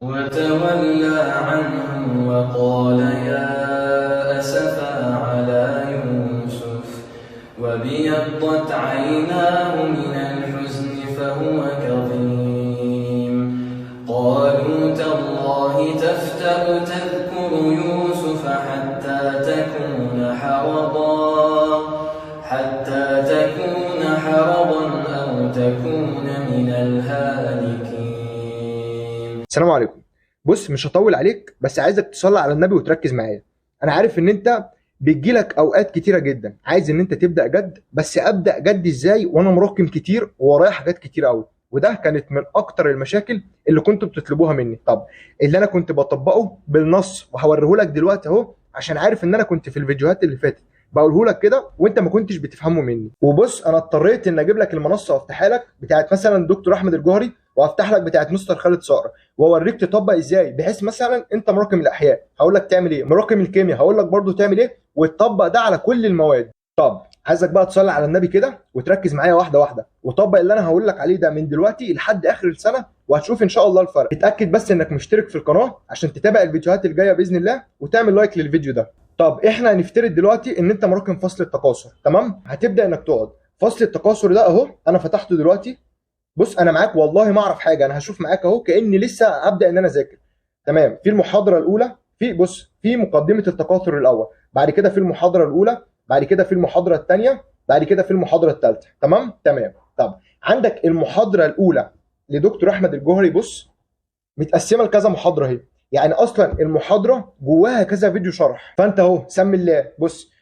وتولى عنهم وقال يا أسفا على يوسف وابيضت عيناه من الحزن فهو كظيم. قالوا تالله تفتأ تذكر يوسف حتى تكون حرضا أو تكون من الهالكين. السلام عليكم. بص، مش هطول عليك، بس عايزك تصلي على النبي وتركز معايا. انا عارف ان انت بتجيلك اوقات كتيرة جدا عايز ان انت تبدا جد، بس ابدا جد ازاي وانا مراكم كتير وورايا حاجات كتير قوي؟ وده كانت من اكتر المشاكل اللي كنتوا بتطلبوها مني. طب اللي انا كنت بطبقه بالنص وهوريهولك دلوقتي اهو، عشان عارف ان انا كنت في الفيديوهات اللي فاتت بقوله لك كده وانت ما كنتش بتفهمه مني. وبص، انا اضطريت ان اجيب لك المنصة وافتحها لك بتاعت مثلا دكتور احمد الجوهري، وافتح لك بتاعت مستر خالد صقر، واوريك تطبق ازاي، بحيث مثلا انت مراكم الاحياء هقول لك تعمل ايه، مراكم الكيمياء هقول لك برضو تعمل ايه، وتطبق ده على كل المواد. طب عايزك بقى تصلي على النبي كده وتركز معايا واحدة واحدة، وطبق اللي انا هقول لك عليه ده من دلوقتي لحد اخر السنة، وهتشوف ان شاء الله الفرق. اتاكد بس انك مشترك في القناة عشان تتابع الفيديوهات الجاية باذن الله، وتعمل like للفيديو ده. طب احنا هنفترض دلوقتي ان انت مراكم فصل التكاثر، تمام؟ هتبدا انك تقعد فصل التكاثر ده اهو، انا فتحته دلوقتي. بص انا معاك والله ما اعرف حاجة، انا هشوف معاك اهو كاني لسه هبدا ان انا اذاكر. تمام، في المحاضرة الاولى، في بص في مقدمه التكاثر الاول، بعد كده في المحاضرة الاولى، بعد كده في المحاضرة الثانية، بعد كده في المحاضرة الثالثة. تمام تمام. طب عندك المحاضرة الاولى لدكتور احمد الجوهري، بص متقسمه لكذا محاضرة اهي، يعني اصلا المحاضرة جواها كذا فيديو شرح. فانت اهو سمي الله، بص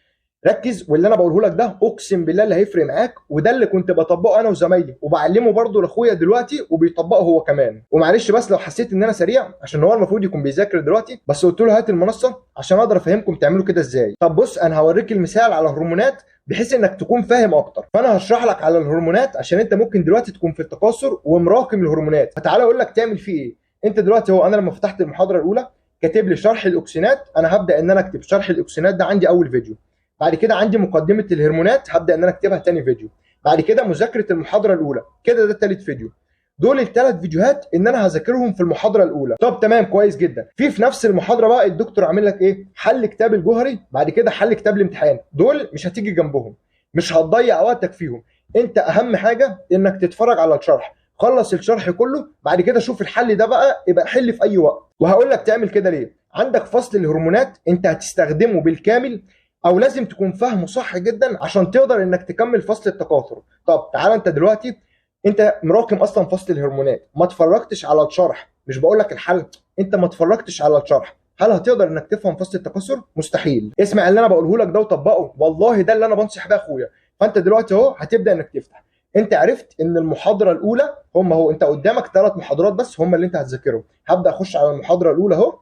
ركز، واللي انا بقوله لك ده اقسم بالله اللي هيفرق معاك، وده اللي كنت بطبقه انا وزمايلي وبعلمه برده لاخويا دلوقتي وبيطبقه هو كمان. ومعلش بس لو حسيت ان انا سريع، عشان هو المفروض يكون بيذاكر دلوقتي، بس قلت له هات المنصة عشان اقدر افهمكم تعملوا كده ازاي. طب بص، انا هوريك المثال على الهرمونات بحيث انك تكون فاهم اكتر. فانا هشرح لك على الهرمونات عشان انت ممكن دلوقتي تكون في التكاثر ومراكم الهرمونات. فتعالى اقول لك تعمل فيه ايه. انت دلوقتي هو انا لما فتحت المحاضرة الاولى كاتب لي شرح الاوكسينات، انا هبدا ان انا اكتب شرح الاوكسينات ده عندي اول فيديو. بعد كده عندي مقدمه الهرمونات هبدا ان انا اكتبها تاني فيديو. بعد كده مذاكرة المحاضرة الاولى، كده ده تالت فيديو. دول الثلاث فيديوهات ان انا هذاكرهم في المحاضرة الاولى. طب تمام، كويس جدا. في نفس المحاضرة بقى الدكتور عامل لك ايه؟ حل كتاب الجوهري، بعد كده حل كتاب الامتحان. دول مش هتيجي جنبهم، مش هتضيع وقتك فيهم. انت اهم حاجة انك تتفرج على الشرح، خلص الشرح كله، بعد كده شوف الحل ده بقى، يبقى حل في اي وقت. وهقول لك تعمل كده ليه. عندك فصل الهرمونات انت هتستخدمه بالكامل، او لازم تكون فاهمه صح جدا عشان تقدر انك تكمل فصل التكاثر. طب تعالى، انت دلوقتي انت مراكم اصلا فصل الهرمونات، ما اتفرجتش على الشرح، مش بقول لك الحل، انت ما اتفرجتش على الشرح، هل هتقدر انك تفهم فصل التكاثر؟ مستحيل. اسمع اللي انا بقوله لك ده وطبقه، والله ده اللي انا بنصح بيه اخويا. فانت دلوقتي اهو هتبدا انك تفتح، انت عرفت ان المحاضرة الاولى هم اهو، انت قدامك 3 محاضرات بس هم اللي انت هتذاكرهم. هبدا اخش على المحاضرة الاولى اهو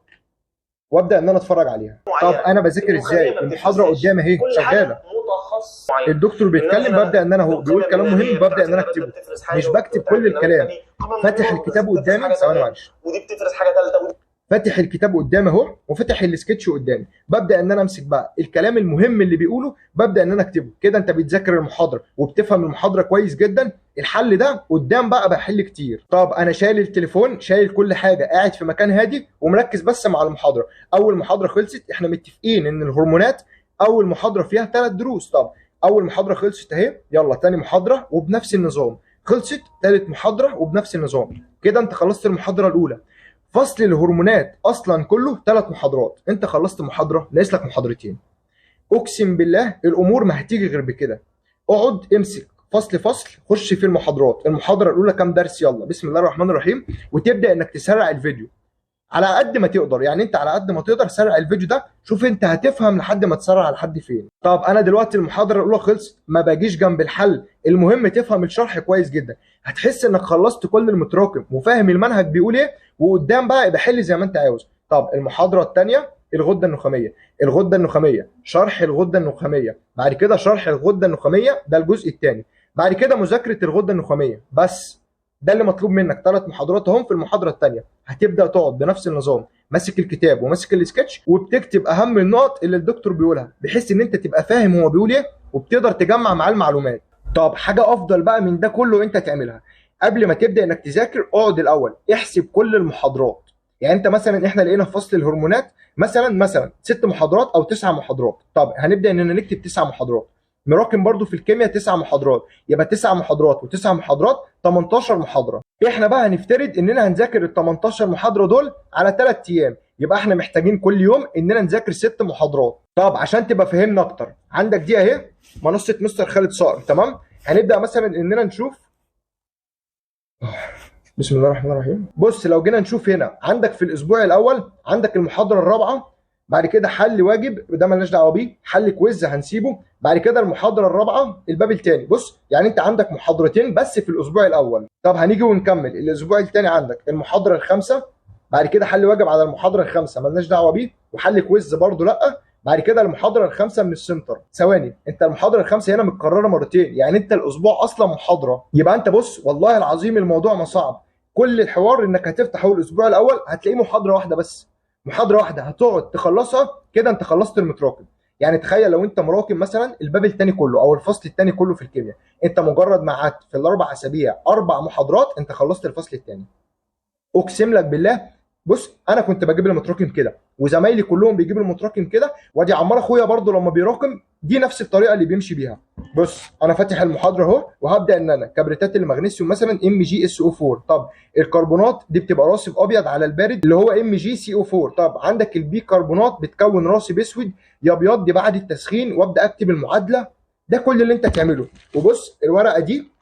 وابدا ان انا اتفرج عليها. طب انا بذاكر ازاي؟ المحاضرة قدامي اهي شغالة، الدكتور بيتكلم، ببدا ان انا اهو بيقول كلام مهم ببدا ان انا اكتبه، مش بكتب كل الكلام. فاتح الكتاب قدامي، ثواني معلش، ودي بتفرز حاجة ثالثة، فاتح الكتاب قدامي اهو وفاتح السكتش قدامي، ببدا ان انا امسك بقى الكلام المهم اللي بيقوله ببدا ان انا اكتبه. كده انت بتذاكر المحاضرة وبتفهم المحاضرة كويس جدا. الحل ده قدام بقى بحل كتير. طب انا شايل التليفون، شايل كل حاجة، قاعد في مكان هادي ومركز بس مع المحاضرة. اول محاضرة خلصت، احنا متفقين ان الهرمونات اول محاضرة فيها 3 دروس. طب اول محاضرة خلصت اهي، يلا تاني محاضرة وبنفس النظام، خلصت تالت محاضرة وبنفس النظام. كده انت خلصت المحاضرة الاولى. فصل الهرمونات اصلا كله 3 محاضرات، انت خلصت محاضرة، ناقص لك محاضرتين. اقسم بالله الامور ما هتيجي غير بكده. اقعد امسك فصل فصل، خش في المحاضرات. المحاضرة الاولى كام درس؟ يلا بسم الله الرحمن الرحيم، وتبدا انك تسرع الفيديو على قد ما تقدر. يعني انت على قد ما تقدر سرع الفيديو ده، شوف انت هتفهم لحد ما تسرع لحد فين. طب انا دلوقتي المحاضرة الاولى خلصت، ما باجيش جنب الحل، المهم تفهم الشرح كويس جدا. هتحس انك خلصت كل المتراكم وفاهم المنهج بيقول ايه، وقدام بقى يبقى حل زي ما انت عاوز. طب المحاضرة الثانية الغدة النخاميه، الغدة النخاميه، شرح الغدة النخاميه، بعد كده شرح الغدة النخاميه ده الجزء الثاني، بعد كده مذاكرة الغدة النخاميه. بس ده اللي مطلوب منك، 3 محاضرات اهم. في المحاضرة الثانية هتبدا تقعد بنفس النظام، ماسك الكتاب وماسك السكتش، وبتكتب اهم النقط اللي الدكتور بيقولها، بحيث ان انت تبقى فاهم هو بيقول ايه وبتقدر تجمع معاه المعلومات. طب حاجة افضل بقى من ده كله انت تعملها قبل ما تبدا انك تذاكر، اقعد الاول احسب كل المحاضرات. يعني انت مثلا احنا لقينا في فصل الهرمونات مثلا 6 محاضرات او 9 محاضرات، طب هنبدا اننا نكتب 9 محاضرات. مراكم برضو في الكيمياء 9 محاضرات، يبقى 9 محاضرات و9 محاضرات 18 محاضرة. احنا بقى هنفترض اننا هنذاكر ال 18 محاضرة دول على 3 ايام، يبقى احنا محتاجين كل يوم اننا نذاكر 6 محاضرات. طب عشان تبقى فهمنا اكتر، عندك دي اهي منصة مستر خالد صقر، تمام؟ هنبدا مثلا اننا نشوف، بسم الله الرحمن الرحيم. بص لو جينا نشوف هنا عندك في الاسبوع الاول عندك المحاضرة الرابعة، بعد كده حل واجب ده مالناش دعوه بيه، حل quiz هنسيبه، بعد كده المحاضرة الرابعة الباب الثاني. بص يعني انت عندك محاضرتين بس في الاسبوع الاول. طب هنيجي ونكمل الاسبوع الثاني، عندك المحاضرة الخامسة، بعد كده حل واجب على المحاضرة الخامسة مالناش دعوه بيه، وحل quiz برده لا، بعد كده المحاضرة الخامسة من السنتر. ثواني، انت المحاضرة الخامسة هنا متكررة مرتين، يعني انت الاسبوع اصلا محاضرة. يبقى انت بص والله العظيم الموضوع ما صعب، كل الحوار انك هتفتح اول الاسبوع الاول هتلاقيه محاضرة واحدة بس، محاضرة واحدة هتقعد تخلصها كده انت خلصت المتراكم. يعني تخيل لو انت مراكم مثلا الباب الثاني كله او الفصل الثاني كله في الكيمياء، انت مجرد ما قعدت في ال4 اسابيع 4 محاضرات انت خلصت الفصل الثاني. اقسم لك بالله، بص انا كنت بجيب المتراكم كده وزمايلي كلهم بيجيبوا المتراكم كده، وادي عمار اخويا برده لما بيراكم دي نفس الطريقة اللي بيمشي بيها. بص انا فاتح المحاضرة اهو، وهبدا ان انا كبريتات المغنيسيوم مثلا MgSO4، طب الكربونات دي بتبقى راسب ابيض على البارد اللي هو MgCO4، طب عندك البيكربونات بتكون راسب اسود يبيض بعد التسخين، وابدا اكتب المعادلة. ده كل اللي انت تعمله. وبص الورقة دي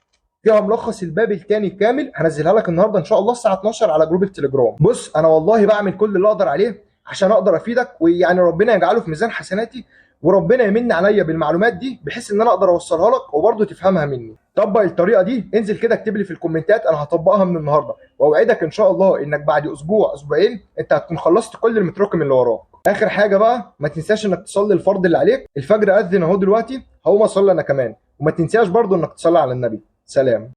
فيها ملخص الباب الثاني كامل، هنزلها لك النهارده ان شاء الله الساعة 12 على جروب التليجرام. بص انا والله بعمل كل اللي اقدر عليه عشان اقدر افيدك، ويعني ربنا يجعله في ميزان حسناتي، وربنا يمن عليا بالمعلومات دي بحيث ان انا اقدر اوصلها لك وبرضه تفهمها مني. طبق الطريقة دي، انزل كده اكتب لي في الكومنتات انا هطبقها من النهارده، واوعدك ان شاء الله انك بعد اسبوع اسبوعين انت هتكون خلصت كل المتراكم اللي وراك. اخر حاجة بقى، ما تنساش انك تصلي الفرض اللي عليك، الفجر اذن اهو دلوقتي، هقوم اصلي انا كمان، وما تنساش برضه انك تصلي على النبي. سلام.